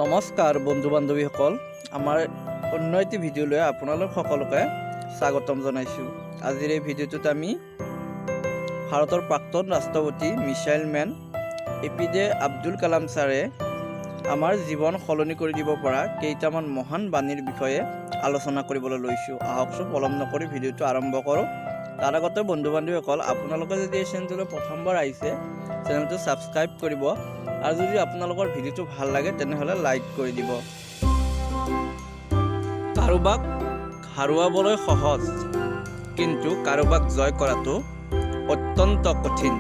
নমস্কাৰ বন্ধু বান্ধৱীসকল, আমাৰ অন্য এটি ভিডিঅ'লৈ আপোনালোক সকলোকে স্বাগতম জনাইছোঁ। আজিৰ এই ভিডিঅ'টোত আমি ভাৰতৰ প্ৰাক্তন ৰাষ্ট্ৰপতি missile man A P J Abdul Kalam ছাৰে আমাৰ জীৱন সলনি কৰি দিব পৰা কেইটামান মহান বাণীৰ বিষয়ে আলোচনা কৰিবলৈ লৈছোঁ। আহকচোন, পলম নকৰি ভিডিঅ'টো আৰম্ভ কৰোঁ। তাৰ আগতে বন্ধু বান্ধৱীসকল, আপোনালোকে যদি এই চেনেলটোলৈ প্ৰথমবাৰ আহিছে, চেনেলটো ছাবস্ক্ৰাইব কৰিব আৰু যদি আপোনালোকৰ ভিডিঅ'টো ভাল লাগে, তেনেহ'লে লাইক কৰি দিব। কাৰোবাক হাৰুৱাবলৈ সহজ, কিন্তু কাৰোবাক জয় কৰাটো অত্যন্ত কঠিন।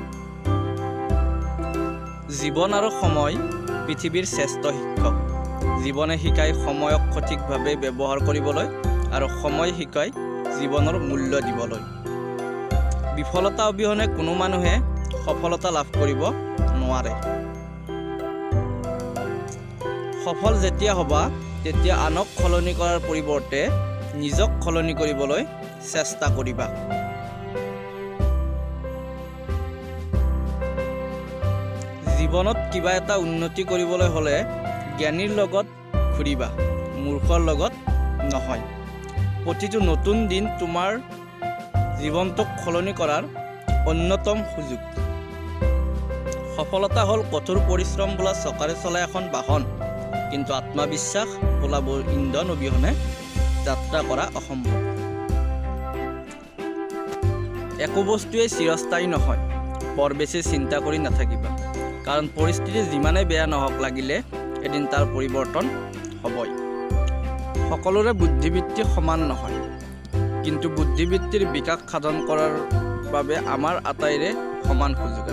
জীৱন আৰু সময় পৃথিৱীৰ শ্ৰেষ্ঠ শিক্ষক। জীৱনে শিকায় সময়ক সঠিকভাৱে ব্যৱহাৰ কৰিবলৈ আৰু সময় শিকায় জীৱনৰ মূল্য দিবলৈ। বিফলতা অবিহনে কোনো মানুহে সফলতা লাভ কৰিব নোৱাৰে। সফল যেতিয়া হ'বা, তেতিয়া আনক সলনি কৰাৰ পৰিৱৰ্তে নিজক সলনি কৰিবলৈ চেষ্টা কৰিবা। জীৱনত কিবা এটা উন্নতি কৰিবলৈ হ'লে জ্ঞানীৰ লগত ঘূৰিবা, মূৰ্খৰ লগত নহয়। প্ৰতিটো নতুন দিন তোমাৰ জীৱনটোক সলনি কৰাৰ অন্যতম সুযোগ। সফলতা হ'ল কঠোৰ পৰিশ্ৰম বোলা চকাৰে চলা এখন বাহন, কিন্তু আত্মবিশ্বাস বোলা ইন্ধন অবিহনে যাত্ৰা কৰা অসম্ভৱ। একো বস্তুৱেই চিৰস্থায়ী নহয়। বৰ বেছি চিন্তা কৰি নাথাকিবা, কাৰণ পৰিস্থিতি যিমানেই বেয়া নহওক লাগিলে এদিন তাৰ পৰিৱৰ্তন হ'বই। সকলোৰে বুদ্ধিবৃত্তি সমান নহয়, কিন্তু বুদ্ধিবৃত্তিৰ বিকাশ সাধন কৰাৰ বাবে আমাৰ আটাইৰে সমান সুযোগ আছে।